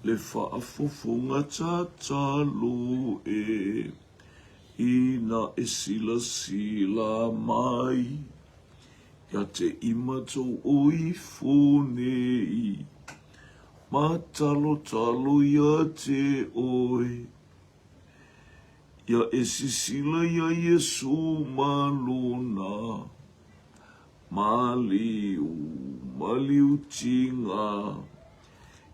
Le faafofoga tatalo e, ina e silasila mai, Ia te i matou o ifo nei, Ma talotalo ia te oe. Ia e sisila ia Iesu ma lona, Maliu, maliu tiga,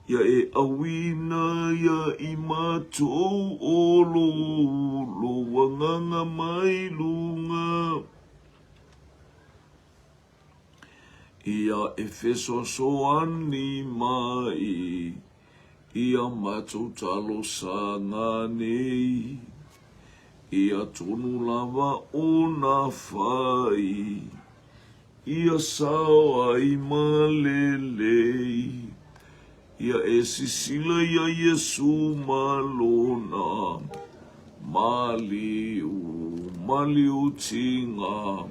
Ia e auina ia i matou o lou, lou agaga mai luga. Ia e fesoasoani mai ia matou talosaga nei, ia tonu lava ona fai, ia sao ai ma lelei. Ia e sisila ia Iesu ma lona maliu, maliu tiga.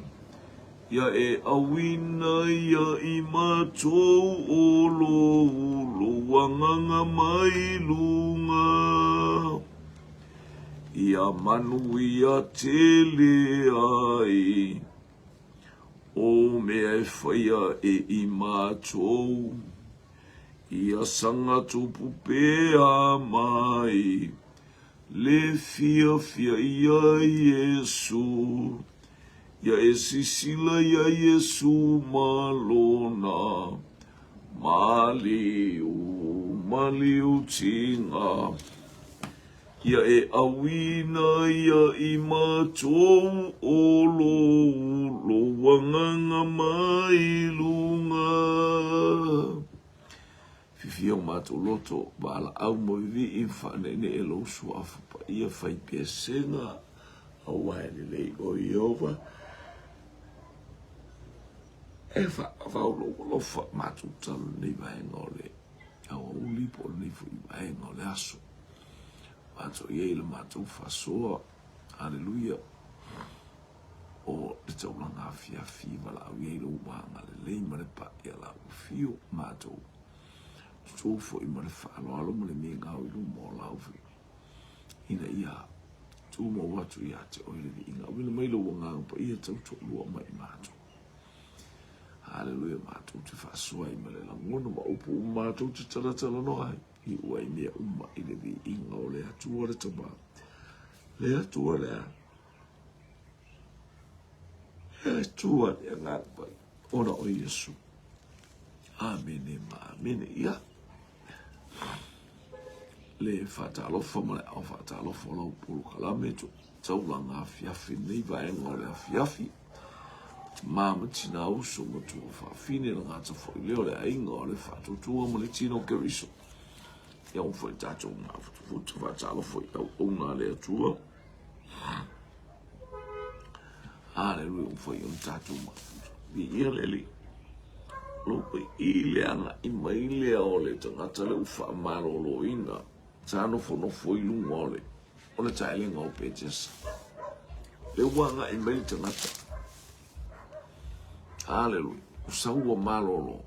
Ia e auina ia i matou o lou, lou agaga mai luga. Ia manuia tele ai o mea e faia e i matou. Ia saga tupu pea mai le fiafia ia Iesu. Ia e sisila ia Iesu ma lona maliu, maliu tiga. Ia e auina ia i matou o lou, lou agaga mai luga. Fiafia o matou loto, valaau ma vivii ma faaneenee lou suafa paia fai pesega, aua e lelei o Ieova. E faavavau lou alofa matou talo lenei vaega o le aoauli po o lenei foi vaega o le aso. Matou i ai le matou faasoa. Aleluia. O le taulaga afiafi valaau i ai lou agalelei ma le pai a lau afio matou tutu foi ma le faaaloalo ma le migao i luma o lau ina ia tumau atu ia te oe le viiga. Auina mai lou agaga paia tautoalua mai matou. Haleluia, matou te faasoa ai ma le lagona ma upu uma matou te talatalanoa ai, i ua i mea uma i le viiga o le Atua le Tama, le Atua le Atua le Agaga Paia, ona o Iesu. Amene ma amene. Ia, le faatalofa ma le ao faatalofa o lau polokalame to taulaga afiafi nei vaega o le afiafi. Ma ma tina uso ma tua faafine le gata foi lea o le aiga o le faatuatua ma le tino o Keriso. Ia ua foi tatou mafutufutu faatalofa i auauna a le Atua. Aleluia, ua foi ona tatou mafutu. Viia le Alii. Lou i le agai mai lea o le tagata le ua faamaloloina sa nofonofo i luga o le o le taelega o Petesa. Le ua agai mai le tagata. Aleluia. Ua sau ua malolo.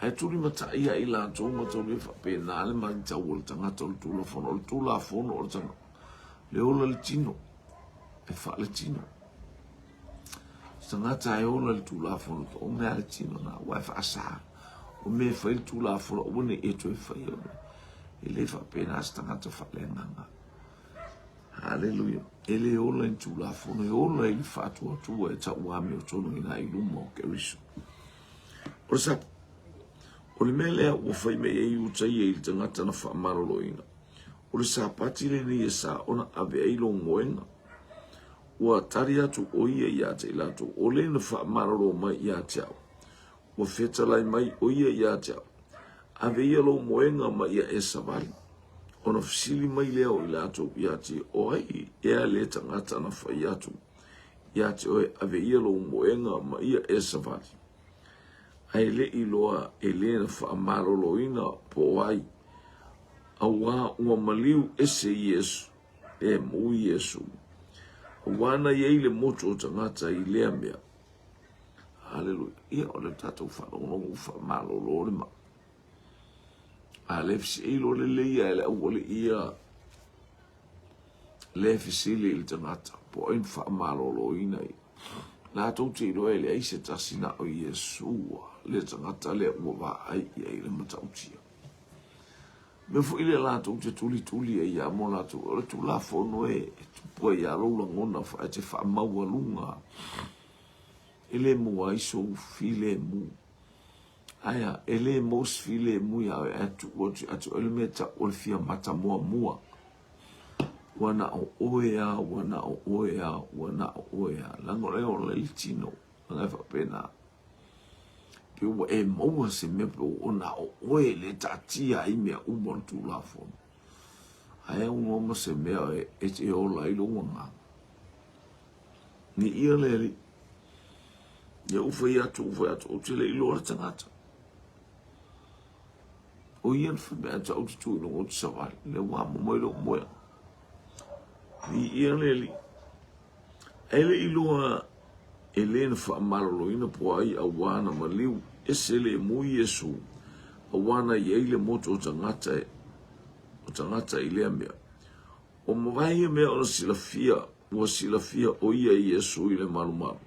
Ae tulimatai ia i latou ma taulia faapena le matau o le tagata o le Tulafono. O le Tulafono o le tagata, le ola le tino, e faaletino. Se tagata e ola le Tulafono, o mea le tino na, ua e faasa. O mea e fai le Tulafono, aua ne i e toe faia. E le faapena se tagata faaleagaga. Haleluia. E le ola i le Tulafono, e ola i le faatuatua e tau amiotonu i na i luma o Keriso. O le sapo, o le mea lea ua fai mai ai Iutaia i le tagata na faamaloloina, o le Sapati lenei e sa ona ave ai lou moega. Ua tali atu ʻo ia iā te i latou, o le na faamalolo mai iā te au. Ua fetalai mai ʻo ia iā te au, Ave ia lou moega ma ia e savali. Ona fesili mai lea o i latou iā te, O ai ea le tagata na fai atu ia te oe, ave ia lou moega ma ia e savali? Ae le i loa e le na faamaloloina po o ai, auā ua maliu ese Iesu, e mu Iesu, auā na i ai le motu o tagata i lea mea. Haleluia. Ia, o le tatou faalogologo ua faamalolo le mau. A le fesili loa lelei a e le aualii ia le fesili i le tagata po o ai na faamaloloina ia. Latou te iloa e leai se tasi na o Iesu le tagata lea ua vaai i ai le matautia. Mea foi lea latou te tulituli ai ia mo latou, o le Tulafono e tupu ai ia lou lagona e te faamaualuga e le maua ai sou filemu. Aea, e le maua se filemu ia oe ae tuu atu ia te oe le mea e tau o le fia matamuamua. Ua na o oe a, ua na o oe a, ua na o oe a. Leaga o le ola i le tino, leaga e faapena. Pe ua e maua se mea pe ua na o oe le taatia ai mea uma o le Tulafono. Ae aunoa ma se mea e te ola ai lou agaga. Ni ia le Alii. Ia ou fai atu, ou fai atu, ou te le iloa le tagata. O ia na fai mai atu au te tu i luga o te savali, le ua amo mai lou moea. Ni ia le Alii. Ae le iloa e le na faamaloloina po ai auā na maliu ese le mu Iesu auā na i ai le motu o tagata o tagata i lea mea. Ua mavae ia mea ona silafia, ua silafia ʻo ia Iesu i le malumalu.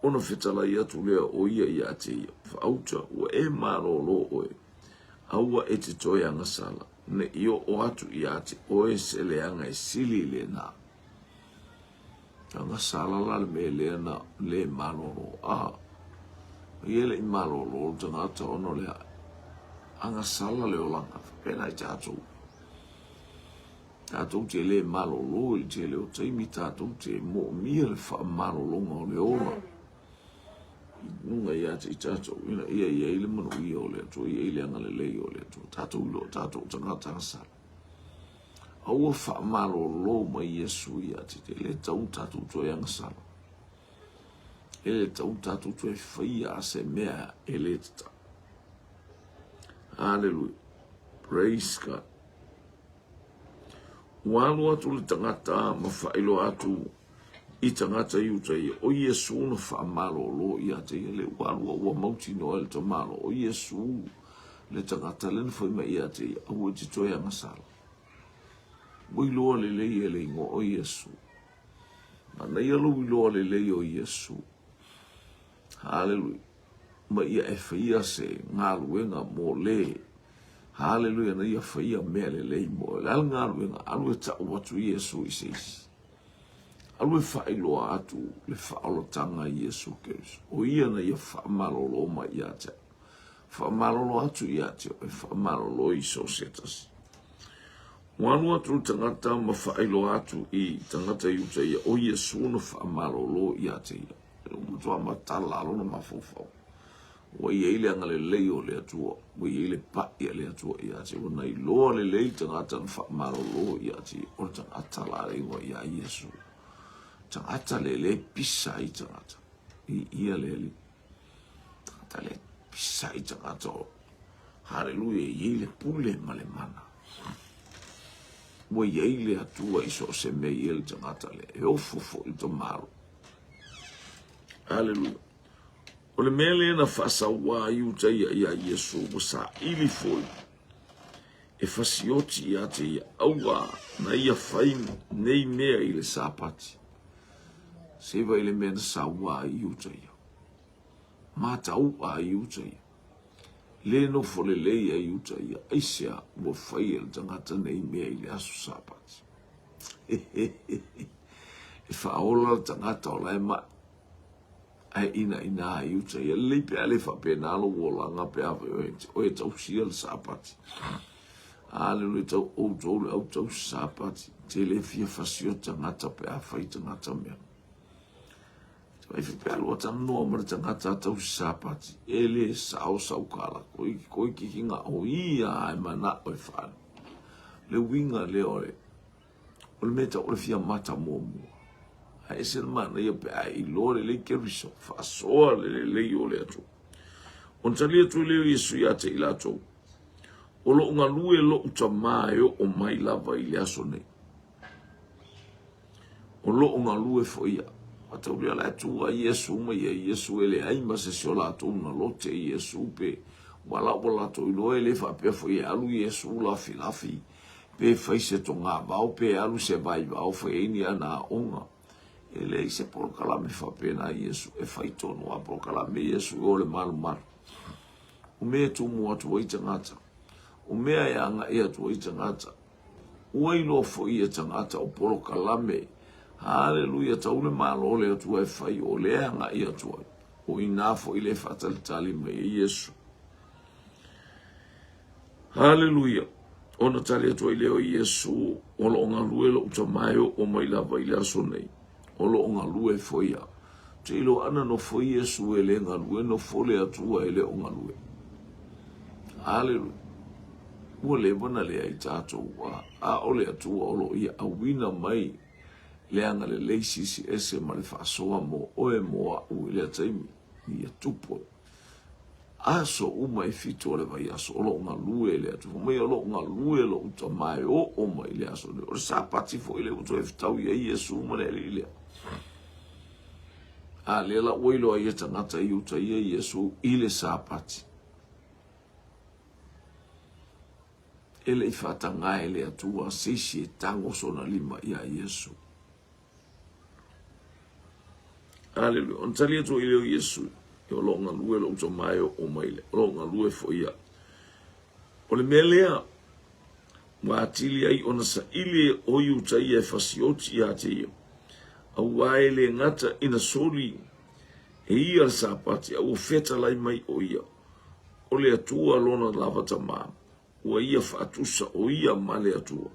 Ona fetalai atu lea o ia iā te ia, Faauta, ua e malōlō ʻoe, aua e te toe agasala, ne i oo atu iā te ʻoe se leaga e sili i lēnā. Agasala la le mea lea na lē malōlō. A, ia e le i malōlō le tagata ona o le agasala le olaga, faapena i tatou. Tatou te lē malōlō i le tele o taimi, tatou te moomia le faamalologa o le ola i luga ia te i tatou, ina ia i ai le manuia o le Atua, i ai le agalelei o le Atua. Tatou iloa tatou tagata agasala. Aua faamalōlō mai Iesu ia te te le tau tatou toe agasala. E le tau tatou toe faia se mea e le tatau. Hallelujah. Praise God. Ua alu atu le tagata ma faailoa atu i tagata Iuta ia, o Iesu na faamalōlō ia te ia, le ua alu ua mautinoa e le tamalo, o Iesu le tagata le na fai mai ia te ia, aua e te toe agasala. Ua iloa lelei e le igoa o Iesu. Manaia lou iloa lelei o Iesu. Haleluia. Ma ia e faia se galuega mo le. Haleluia, na ia faia mea lelei mo. Le a le galuega, alu e tau atu Iesu i se isi. Alu e faailoa atu le faaolataga i Iesu Keriso. O ia na ia faamalolo mai ia te au. Faamalolo atu ia te oe, faamalolo i so se tasi. Ua alu atu le tagata ma faailoa atu i tagata Iuta ia, o Iesu na faamalolo ia te ia. E ua matua matala lona mafaufau. Ua i ai le agalelei o le Atua, ua i ai le paʻi a le Atua ia te ua na iloa lelei tagata na faamalolo ia te o le tagata la le igoa ia Iesu. Tagata le le pisa i tagata. I ia le Alii. Tagata le pisa i tagata o Haleluia, e i ai le pule ma le mana. Ua i ai le Atua i so o se mea i ai le tagata le e ofo foi le tamalo. Aleluia. O le mea lea na faasaua ai Iuta ia iā Iesu, ua saili foi e fasioti ia te ia, aua na ia fai nei mea i le Sapati. Seva i le mea na saua ai Iuta ia. Matau'a ai Iuta ia. Le nofo lelei ai Iuta ia, aisea ua fai e le tagata nei mea i le aso Sapati. E faaola le tagata o la e maʻi, ae inaina ai uta ia. Lelei pe a le faapena lou olaga pe a fai oe e tausia le Sapati. Aleluia, tau outou le au tausi Sapati. Te le fia fasi o tagata pe a fai tagata mea. Te vai pe alu talanoa ma le tagata tausi Sapati. E le sao sau kala. Koi, koi kikinga o ia e manao e whānu. Le uiga lea o le O le mea tau o le fia mata muamua. Ae ese le manaia pe a e iloa lelei Keriso, faasoa le lelei o le Atua. Ona tali atu ai lea o Iesu ia te i latou, O lou galue lou Tama e oo mai lava i le aso nei. O lou galue foi ia. Mataulia la e tu a Iesu ma ia Iesu e leai ma se si o latou na lote i Iesu pe. Ua la ua latou iloa e le faapea foi e alu Iesu lafilafi pe fai se togavao pe alu se vaivao fai ai ni ana aoga. E leai se polokalame faapena a Iesu, e fai tonu lava polokalame Iesu i o le malumalu. O mea e tumu atu ai tagata, o mea e agai atu ai tagata, ua iloa foi e tagata o polokalame, haleluia, tau le Malo o le Atua e fai, o lea e agai atu ai. O i ina foi le faatalitali mai ai Iesu. Haleluia! Ona tali atu ai lea o Iesu, O lo o galue lou Tama e oo mai lava i le aso nei, o lo o galue foi au. Ou te iloa ana nofo Iesu e le galue, nofo le Atua e le o galue. Haleluia! Ua leva ona leai tatou, a o le Atua o lo o ia auina mai le agalelei siisiese ma le faasoa mo oe mo a'u i lea taimi ia tupu ai. Aso uma e fitu o le vaiaso o lo'u galue le Atua. Fai mai o lo'u galue lo'u tama e oo mai i le aso lenei. O le Sapati foi lea ua toe fetau i ai Iesu ma le alii lea. A lea la ua iloa ai e tagata i uta ia Iesu i le Sapati. E le i faataga e le Atua se isi e tago sona lima iā Iesu. Aleluia. Ona tali atu ai lea o Iesu, o lo o galue lou tama e oo mai le, o lo o galue foi au. O le mea lea, ua atili ai ona saili o Iutaia e fasioti ia te ia, auā e le gata ina soli e ia le Sapati, a ua fetalai mai o ia, o le Atua lona lava Tama, ua ia faatusa o ia ma le Atua.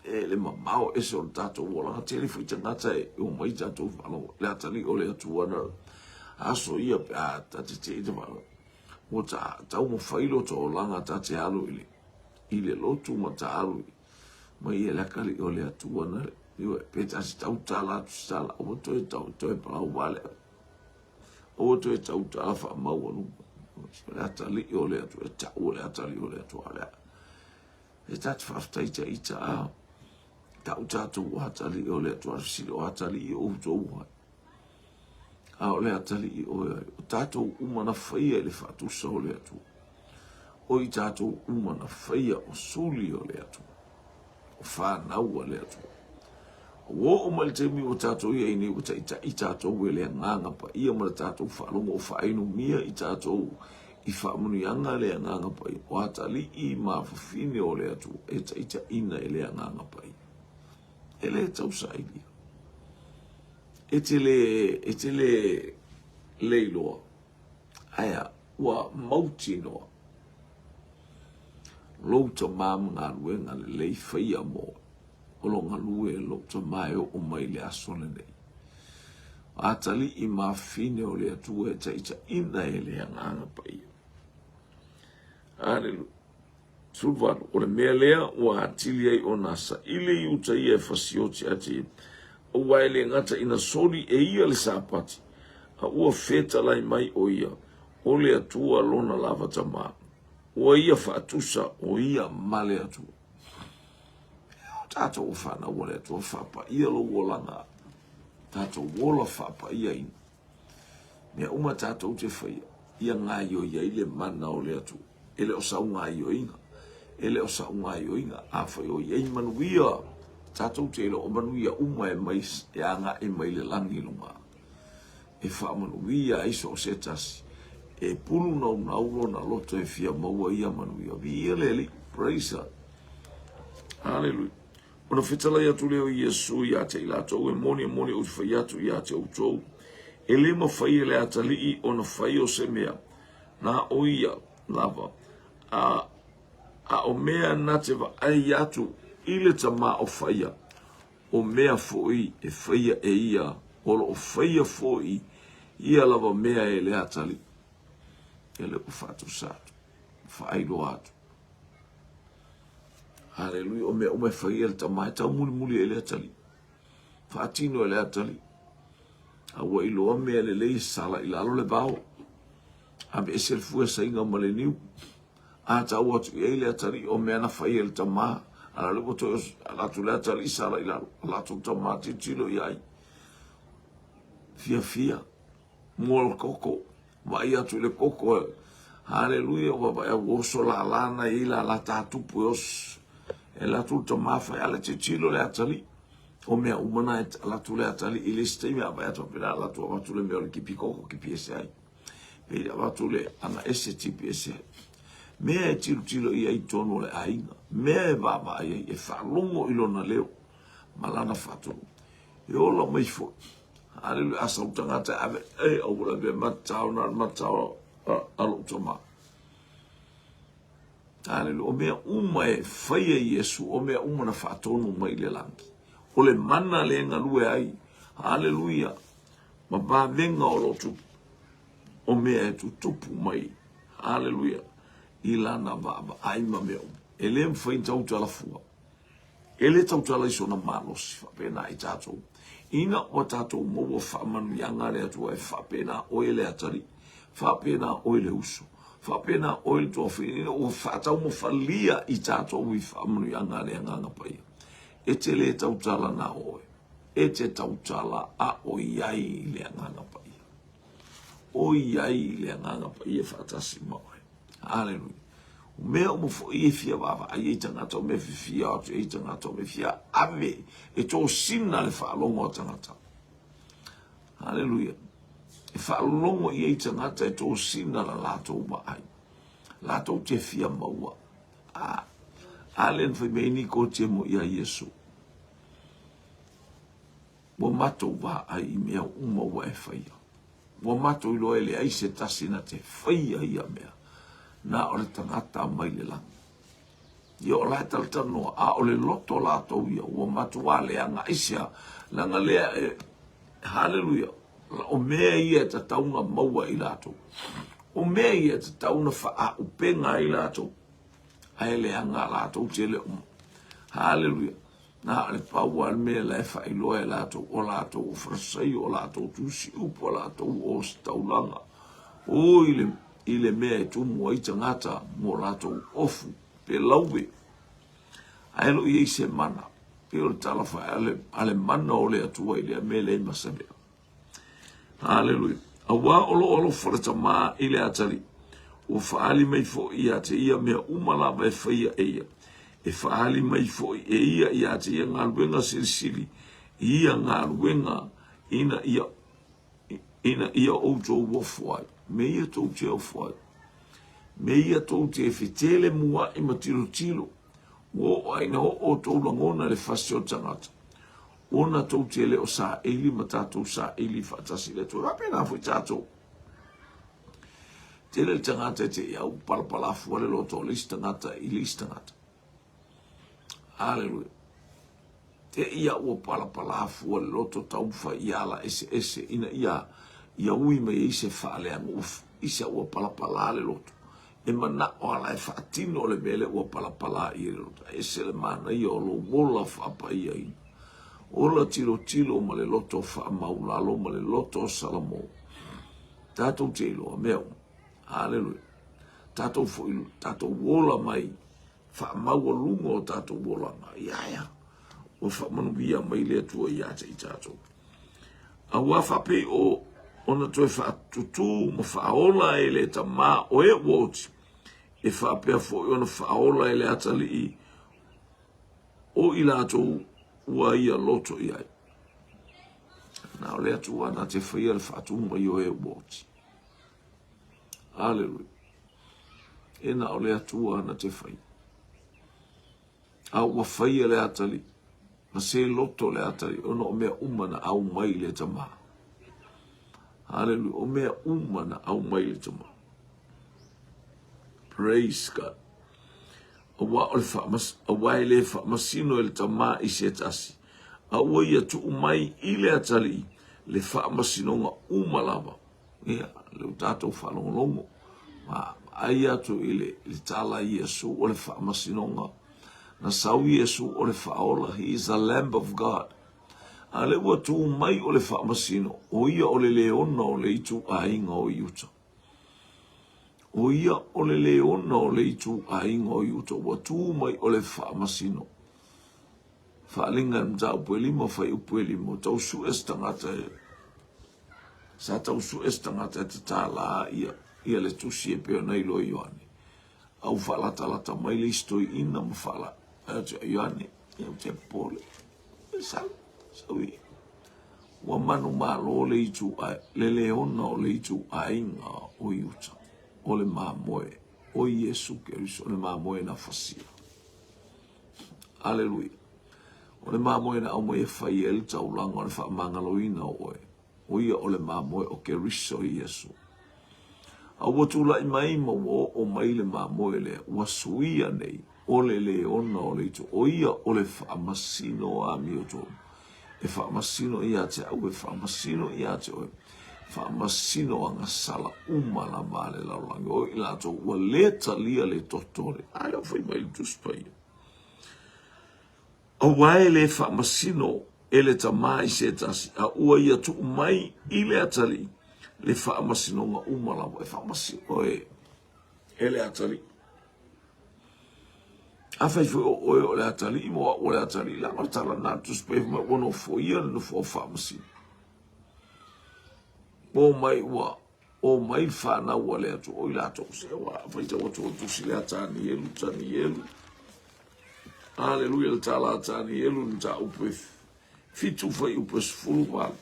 E le mamao ese o le tatou olaga, tele foi tagata e omai tatou faalogo, le atalii o le Atua na aso ia pe a ta te te i te faalogo. Ua ta taumafai lo ta olaga ta te alu i le, i le lotu ma ta alu i, mai e le atalii o le Atua na le, pe ta te tautala atu se tala, aua toe tau, toe palau vale. Aua toe tautala faamaualuga. O le atalii o le Atua, e tau o le atalii o le Atua. O le a. E ta te faafetai ta ita a tau tatou o atalii o le Atua. Fesili o atalii o outou ai. A o le atalii o ai. O tatou uma na faia i le faatusa o le Atua. O i tatou uma na faia o suli o le Atua. O fanau a le Atua. Ua oo mai le taimi ua tatou i ai nei, ua taitai tatou e le Agaga Paia ma le tatou faalogo o faainumia i tatou i faamanuiaga le Agaga Paia. O atalii ma afafine o le Atua e taitaiina e le Agaga Paia. E le tausailia. E te le, e te le leiloa. Ae a, ua mautinoa lou tama ma galuega lelei faia mo o lo galue lou tama e oo mai le aso lenei. Atalii ma afine o le Atua e taitaiina e le Agaga Paia. Aleluia. 18, o le mea lea ua atili ai ona saili i uta ia e fasioti ati, aua e le gata ina soli e ia le Sapati, a ua fetalai mai o ia, o le Atua lona lava Tama, ua ia faatusa o ia ma le Atua. O tatou o fanau a le Atua, faapaia lou olaga, tatou ola faapaiaina. Mea uma tatou te faia, ia gaoioi ai le mana o le Atua. E le o sau gaoioiga, e le o sau gaoioiga. Afai o i ai manuia, tatou te iloa o manuia uma e mai, e agai mai le lagi i luga. E faamanuia ai so o se tasi, e pulu naunau lona loto e fia maua ia manuia. Viia le Alii. Praise God. Hallelujah. Ona fetalai atu lea o Iesu ia te i latou, E moni, e moni, ou te fai atu ia te outou, e le mafai e le atalii ona fai o se mea, na o ia lava, a, a o mea na te vaai atu i le tama o faia, o mea foi e faia e ia, o lo o faia foi ia lava mea e le atalii. Ia lea ua faatusa atu, faailoa atu. Haleluia, o mea uma e fai e le tama e taumulimuli ai le atalii. Faatino e le atalii. A ua iloa mea lelei sala i lalo le vao. Aveese le fue saiga ma le niu. A tau atu i ai le atalii o mea na fai e le tama. A la le ua toe ala atu le atalii sala i lalo. Ala atu le tama tilotilo i ai. Fiafia. Mua le koko. Vaai atu i le koko e. Haleluia, ua vaai ua oso lala na i lala tatupu e oso. E alu atu le tama fai ala tilotilo le atalii. O mea uma na e alu atu le atalii i le isi taimi a vaai atu faapena alu atu avatu le mea o le kipi koko kipi ese ai. Pei avatu le aga ese tipi ese ai. Mea e tilotilo i ai i totonu o le aiga, mea e vaavaai ai, e faalogo i lona leo ma lana faatonu. E ola mai foi. Haleluia, a sau tagata e ave, e aua le avea matao na o le matao a lou tama. Haleluia, o mea uma e faia Iesu, o mea uma na faatonu mai le lagi. O le mana le galue ai. Haleluia, ma vavega o lo tupu. O mea e tutupu mai. Haleluia, i lana vaavaai ma mea uma. E le mafai ona tautala fua. E le tautala i sona malosi faapena i tatou. Ina ua tatou maua faamanuiaga a le Atua e faapena oe le atalii, faapena oe le uso, faapena oe le tuafafine, ina ua faataumafalia i tatou i faamanuiaga a le Agaga Paia. E te le tautala na o oe, e te tautala a o i ai le Agaga Paia. O i ai le Agaga Paia faatasi ma oe. Aleluia. O mea uma foi e fia vaavaai ai tagata, o mea fia atu ai tagata, o mea fia ave e tosina le faalogo a tagata. Aleluia. E faalogo i ai tagata e tosina la latou vaai. Latou te fia maua. A, a le na fai mai ni ko te mo ia Iesu. Ua matou vaai i mea uma ua e faia. Ua matou iloa e leai se tasi na te faia ia mea, na o le tagata mai le lagi. Ia o la e talatalanoa, a o le loto latou ia, ua matuā leaga. Aisea? Leaga lea e, haleluia, o mea ia e tatau ona maua e i latou. O mea ia e tatau ona faaaupega ai latou. Ae leaga latou te le o, haleluia, Na o le pau lava le mea la e faailoa e latou, o latou o Farisaio, o latou tusi upu, o latou o ositaulaga, o i le, i le mea e tumu ai tagata mo latou ofu pe lauve. Ae lo i ai se mana, pei o le tala fai a le, a le mana o le Atua i lea mea leai ma se mea. Haleluia. Auā o loo alofa le Tama i le atalii, ua faaali mai foi ia te ia mea uma lava e faia e ia. E faaali mai foi e ia ia te ia galuega silisili i ia galuega ina ia ina ia outou ofo ai. Me ia tou te ofo ai. Me ia tou te fetele muaʻi ma tilotilo. Ua oo ai na oo outou lagona i le fasi o le tagata. Ona tou te le o saili ma tatou saili faatasi i le Atua. E faapena foi tatou. Tele le tagata e te i au palapala fua le loto o le isi tagata i le isi tagata. Aleluia. Te ia ua palapala fua le loto taumafai i ala eseese ina ia ia ui mai ai se faaleaga ua i se ua palapala le loto. E manao ala e faatino le mea lea ua palapala i le loto. E ese le manaia o lou ola faapaiaina. Ola tilotilo ma le loto faamaulalo ma le loto o Salamo. Tatou te iloa mea uma. Haleluia. Tatou foi, tatou ola mai faamaualuga o tatou olaga. Ia ea, ua faamanuia mai le Atua ia te i tatou. Auā faapei o ona toe faatutū ma faaola e le Tama o e ua oti, e faapea foi ona faaola e le Atalii o i latou ua ia loto i ai. Na o le Atua na te faia le faatū mai o e ua oti. Aleluia. E na o le Atua na te faia. A ua faia le atalii, na se loto le atalii, ona o mea uma na aumai i le Tama. Haleluia. O mea uma na aumai i le Tama. Praise God. Aua o le faamas, aua e le faamasino e le Tama i se tasi, a ua ia tuu mai i le atalii le faamasinoga uma lava. Ia, le ua tatou faalogologo ma vaai atu i le, i le tala a Iesu o le faamasinoga. Na sau Iesu o le faaola, he is the Lamb of God. A le ua tu mai o le faamasino, o ia o le leona o le ituaiga o Iuta. O ia o le leona o le ituaiga o Iuta, ua tu mai o le faamasino. Faaaliga i le mataupu e lima, fuaiupu e lima, ua tau sue se tagata e Sa tau sue se tagata e tatala ia. Ia le tusi e pei ona iloa e Ioane. A ua faalatalata mai le isi toeaina ma faala atu ia Ioane, ia ou te popole. E sau, sau ia. Ua manumalo le itu, le leona o le ituaiga o Iuta, o le mamoe, o Iesu Keriso, o le mamoe na fasia. Aleluia. O le mamoe na aumai e fai ai le taulaga o le faamagaloina o oe. O ia o le mamoe o Keriso Iesu. A ua tulai mai ma ua oo mai le mamoe lea, ua suia nei, o le leona o le itu, o ia o le faamasino amiotonu. E faamasino ia te au, e faamasino ia te oe, faamasino agasala uma lava a le lalolagi. O i latou ua le talia le toto o le, a lea ua fai mai le Tusi Paia. Aua e le faamasino e le Tama i se tasi, a ua ia tuu mai i le atalii le faamasinoga uma lava. E faamasino e, e le atalii. Afai foi o oe o le atalii ma o au o le atalii, leaga o le tala lena a le Tusi Paia, fai mai ua nofoia le nofoa faamasino. Ua omai ua omai fanau a le Atua, o i latou se ua faitau atu o le tusi lea Tanielu, Tanielu. Aleluia, le tala a Tanielu, le mataupu e 7 fuaiupu e 18.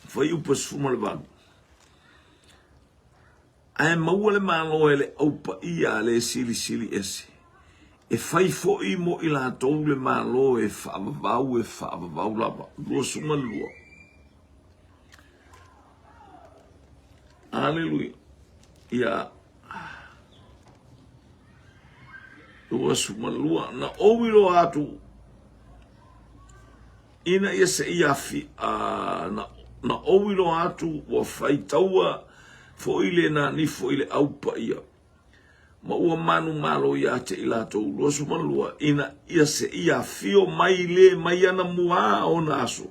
Fuaiupu 18. Ae maua le Malo e le au paia a le silisili ese, e fai foi mo i latou le Malo e faavavau e faavavau lava. 22. Aleluia. Ia. 22. Na ou iloa atu ina ia seia afi, na, na ou iloa atu ua faitaua foi le nanifo i le au paia, ma ua manumalo ia te i latou. 22 ina ia seia afio mai le mai ana mua ona aso,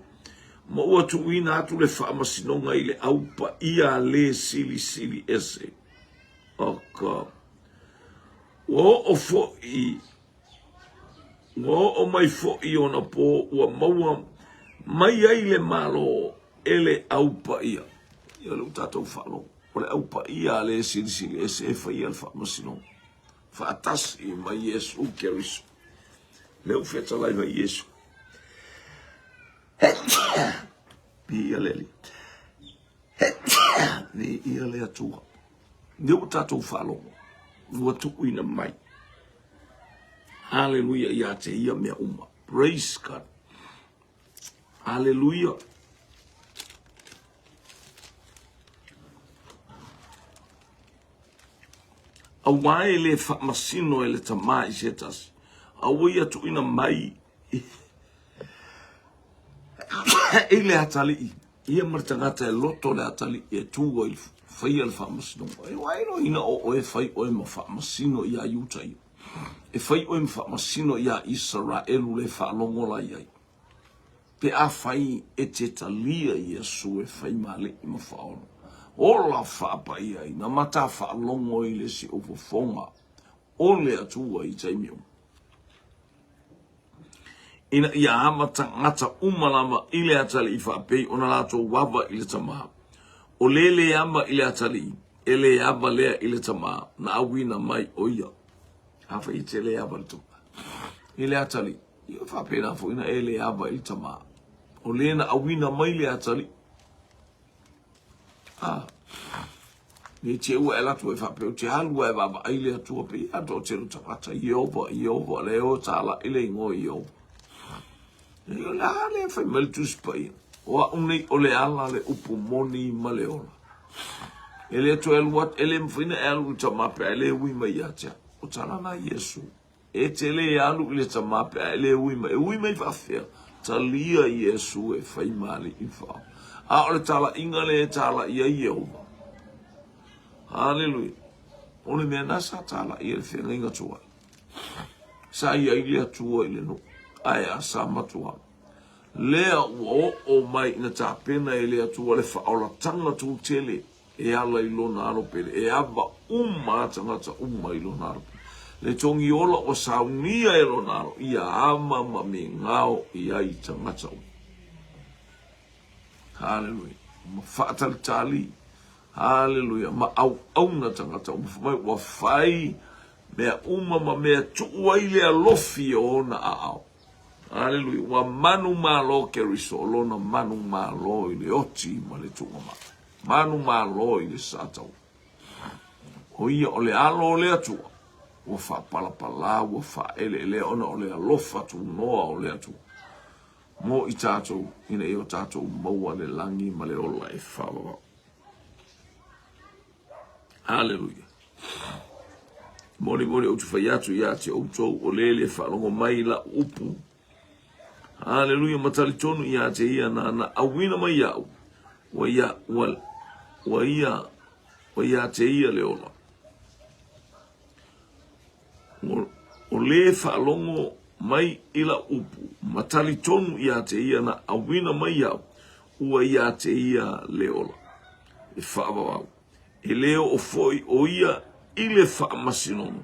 ma ua tuuina atu le faamasinoga i le au paia le silisili ese. Aka, ua oo foi Ua oo mai foi ona po ua maua mai ai le Malo e le Au Paia. Ia lea ua tatou faalogo, o le Au Paia a le Silisili Ese e faia le faamasinoga faatasi ma Iesu Keriso. Lea ua fetalai mai Iesu. Viia le Alii. Viia le Atua. Lea ua tatou faalogo, ua tuuina mai. Haleluia ia te ia mea uma. Praise God. Haleluia. Aua e le faamasino e le Tama i se tasi, a ua ia tuuina mai i le atalii. Ia ma le tagata e loto le atalii e tu ai faia le faamasinoga. E ua iloaina o oe fai oe ma faamasino iā Iuta ia. E fai oe ma faamasino iā Isaraelu le faalogo la i ai. Pe afai e te talia Iesu e fai ma Alii ma Faaola, ola faapaia ai na mata faalogo i le siufofoga o le Atua i taimi uma. Ina ia ama tagata uma lava i le atalii faapei ona latou ava i le Tama. O le le ama i le atalii, e le ava lea i le Tama na auina mai o ia. Afai e te le ava i le Tama, i le atalii, ia faapena foi na e le ava i le Tama. O le na auina mai le atalii. A, ne te ua e alu atu e faapea, ou te alu a e vaavaai le Atua pei a toatele o tagata, Ieova, Ieova, lea o talai le igoa Ieova. O le a lea fai mai le Tusi Paia, o au nei o le ala, le upu moni ma le ola. E le toe alu atu, e le mafai ona e alu i le Tama pe a e le ui mai ia te au. O tala na Iesu. E te le alu i le Tama pe a e le ui mai. E ui mai faafefea? Talia Iesu e fai ma Alii Faaola. A o le talaiga lea e talai ai Ieova. Haleluia. O le mea na sa talai ai le feagaiga tuai. Sa i ai le Atua i le nuu. Ae a sa matua. Lea ua oo mai ina tapena e le Atua le faaolatanga tūtele e ala i Lona Alo Pele, e ava uma a tagata uma i Lona Alo Pele. Le togi ola ua saunia e Lona Alo, ia ama ma migao i ai tagata uma. Haleluia. Ma faatalitali. Haleluia. Ma auauna tagata uma. Fai mai ua fai mea uma ma mea tuu ai le alofi o ona aao. Aleluia. Ua manumalo Keriso, o lona manumalo i le oti ma le tuugamau. Manumalo i le sataua. O ia o le alo o le Atua, ua faapalapala, ua faaeleelea ona o le alofa tunoa o le Atua mo i tatou, ina ia o tatou maua le lagi ma le ola e faavavau. Haleluia. Molimoli ou te fai atu ia te outou, o le le faalogo mai i lau upu. Haleluia, ma talitonu ia te ia nāna auina mai iaʻu, ua ia, ua, ua ia, ua ia te ia le ola. O le faalogo mai i lau upu, ma talitonu ia te ia na auina mai iaʻu, ua ia te ia le ola. E faavavau. E le oo foi o ia i le faamasinoga.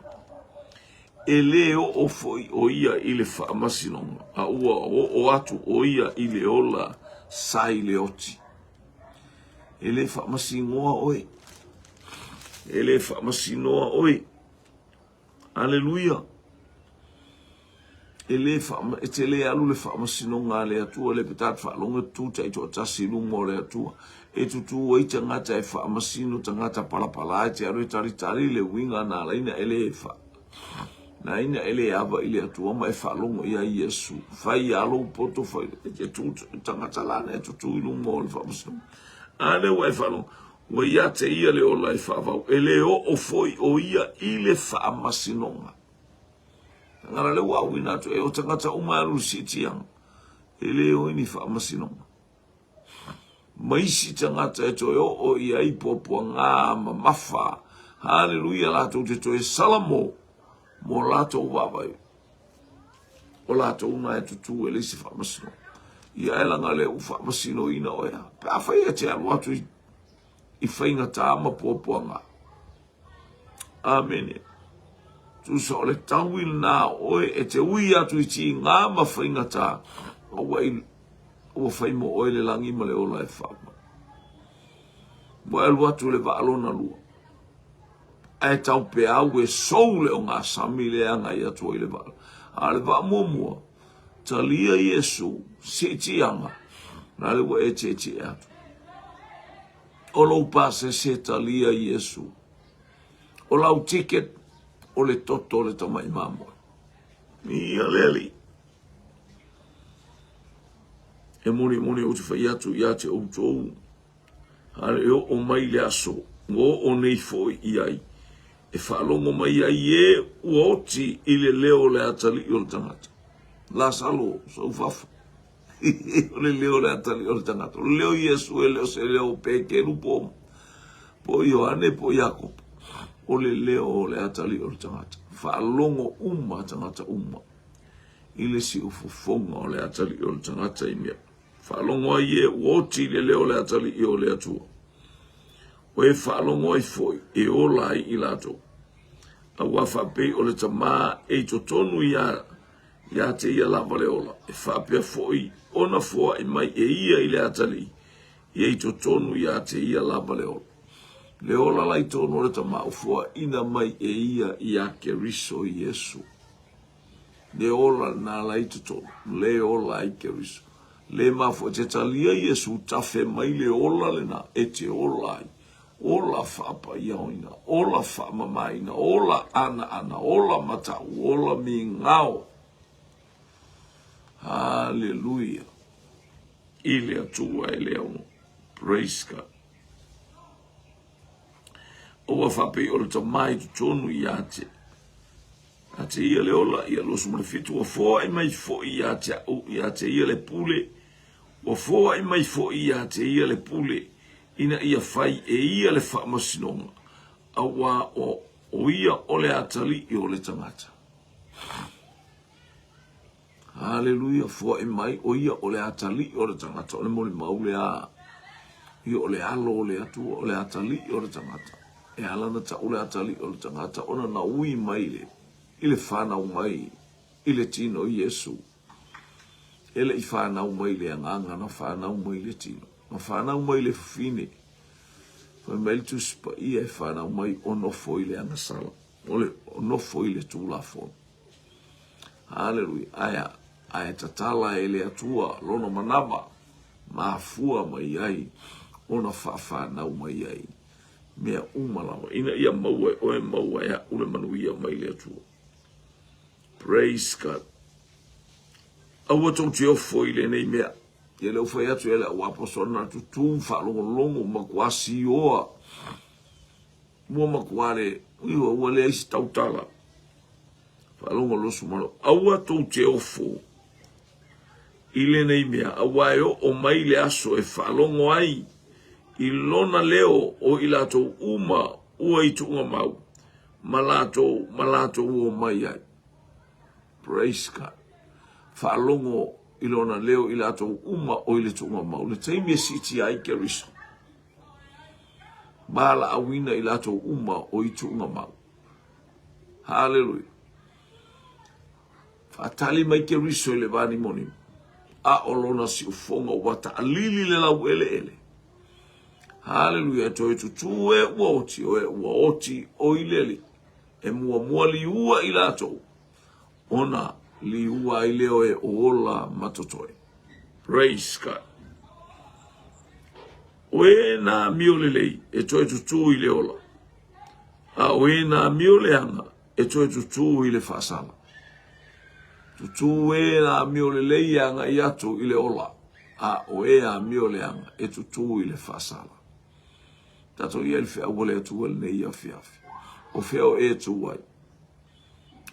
E le oo foi o ia i le faamasinoga, a ua oo atu o ia i le ola sa i le oti. E le faamasinoa oe. E le faamasinoa oe. Aleluia. E le faa, e te le alu le faamasinoga a le Atua, le pe tatou faalogo e tutu taitoatasi i luma o le Atua. E tutu ai tagata e faamasino tagata palapala e te alu e talitali le uiga na ala ina e le fa na ina e le ava i le Atua ma e faalogo ia Iesu. Fai ia lou poto fai e te tu tagata lana e tutu i luma o le faamasinoga. A lea ua e faalogo Ua ia te ia le ola e faavau, e le oo foi o ia i le faamasinoga. Tagata le ua auina atu, e o tagata uma alu i le siitiaga, e le o i ni faamasinoga. Ma isi tagata e toe oo i ai puapuaga mamafa, haleluia, latou te toe salamo mo latou vaavai. O latou na e tutū e leai se faamasinoga. Ia ae laga lea ua faamasinoina oe a. Pe afai e te alu atu i, i faigata ma puapuaga. Amene. Tusa o le taui lena o oe e te ui atu i tigā ma faigata, a ua, i, ua fai mo oe le lagi ma le ola e faamau. Ua alu atu le vaa lona lua. Ae tau peau e sou le ogasami le agai atu ai le vaa. A o le vaa muamua, talia Iesu, siitiaga, na le ua e tietie atu. O lou pasese talia Iesu. O lau ticket, o le toto o le tamai mamoe. Ia le Alii. E molimoli ou te fai atu ia te outou, A e oo mai le aso ua oo nei foi i ai, e faalogo mai ai e ua oti i le leo o le atalii o le tagata. Lasalo, sau fafo. O le leo o le atalii o le tagata. O le leo Iesu e le o se leo o Peteru po po Ioane po Iakopo. O le leo o le atalii o le tagata. Faalogo uma tagata uma i le siufofoga o le atalii o le tagata i mea. Faalogo ai e ua oti i le leo o le atalii o le Atua. O e faalogo ai foi e ola ai i latou. Auā faapei o le Tamā e i totonu iā, iā te ia lava le ola, e faapea foi ona foai mai e ia i le atalii, ia i totonu iā te ia lava le ola. Le ola la i tonu o le Tamā ua foaina mai e ia iā Keriso Iesu. Le ola lena la i totonu, le ola ai Keriso. Le mafua te talia Iesu tafe mai le ola lena e te ola ai. Ola faapaiaoina, ola faamamaina, ola anaana, ola matau, ola migao. Haleluia. I le Atua e le aunoa. Praise God. Aua faapei o le tama i totonu ia te Ia te ia le ola, ia 27, ua foai mai foi ia te au, ia te ia le pule, ua foai mai foi ia te ia le pule, ina ia fai e ia le faamasinoga, auā o, o ia o le atalii o le tagata. Haleluia, foai mai, o ia o le atalii o le tagata, o le molimau lea. Ia o le alo o le Atua, o le atalii o le tagata. E ala ona tau le atalii o le tagata, ona na ui mai le, i le fanau mai i le tino o Iesu. E le i fanau mai i le agaga, na fanau mai i le tino. Na fanau mai i le fafine. Fai mai le Tusi Paia e fanau mai o nofo i le agasala, o le o nofo i le Tulafono. Haleluia. Ae a? Ae tatala e le Atua lona manava, mafua mai ai ona faafanau mai ai mea uma lava, ina ia maua e oe maua e a'u le manuia mai le Atua. Praise God. Aua tou te ofo i lenei mea. Ia lea ua fai atu e le au apostola na tutū faalogologo matua sioa. Ua matua le, ua, ua leai se tautala. Faalogo losu malo. Aua tou te ofo i lenei mea, aua e oo mai le aso e faalogo ai i lona leo o i latou uma ua i tuugamau ma latou, ma latou o mai ai. Praise God. Faalogo i lona leo i latou uma o i le tuugamau. Le taimi e siitia ai Keriso, valaauina i latou uma o i tuugamau. Haleluia. Faatali mai Keriso i le vanimonimo, a o lona siufoga ua taalili le laueleele. Haleluia. E toe tutū e ua oti, o e ua oti o i le Alii. E muamua liua i latou, ona liua ai lea o e ola ma totoe. Praise God. O e na amio lelei e toe tutū i le ola, a o e na amio leaga e toe tutū i le faasala. Tutū e na amio lelei e agai atu i le ola, a o e amio leaga e tutū i le faasala. Tatou i ai le feau a le Atua i lenei afiafi. O fea o e tū ai?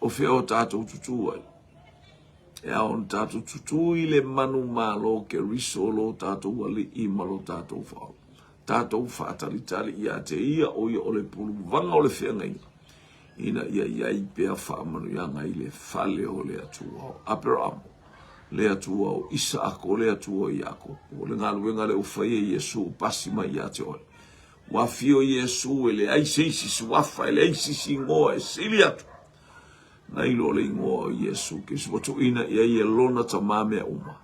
O fea o tatou tutū ai? E ao ona tatou tutū i le manumalo o Keriso lo tatou Alii ma lo tatou Faaola. Tatou faatalitali ia te ia o ia o le puluvaga o le feagaiga, ina ia i ai pea faamanuiaga i le fale o le Atua o Aperamo, le Atua o Isaako, o le Atua o Iakopo. O le galuega lea ua fai e Iesu, pasi mai ia te oe. Ua afio Iesu e leai se isi suafa, e leai se isi igoa e sili atu nai lo le igoa o Iesu Keriso. Ua tuuina i ai e lona Tama mea uma,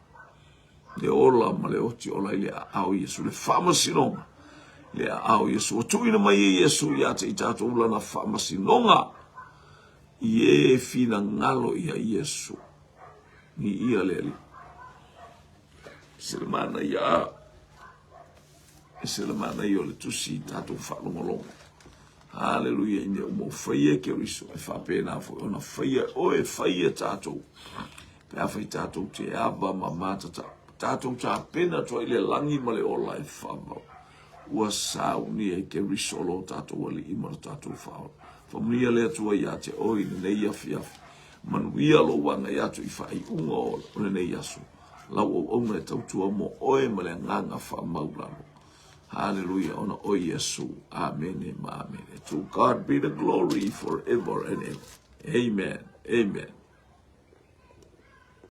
le ola ma le oti ola i le aao o Iesu, le faamasinoga i le aao o Iesu. Ua tuuina mai e Iesu ia te i tatou lana faamasinoga i e finagalo ia Iesu. Ni ia le Alii. Se le manaia. E se le manaia o le tusi i tatou faalogologo. Haleluia i mea uma ua faia e Keriso, e faapena foi ona faia e oe, faia tatou. Pe afai tatou te ava ma matata, tatou tapena atu ai le lagi ma le ola e faavavau. Ua saunia e Keriso lo tatou Alii ma lo tatou Faaola. Faamanuia le Atua ia te oe i lenei afiafi. Manuia lou agai atu i faaiuga o lenei aso. Lau auauna e tautua mo oe ma le agaga faamaulalo. Haleluia, ona o Iesu. Amene ma amene. To God be the glory forever and ever. Amen. Amen.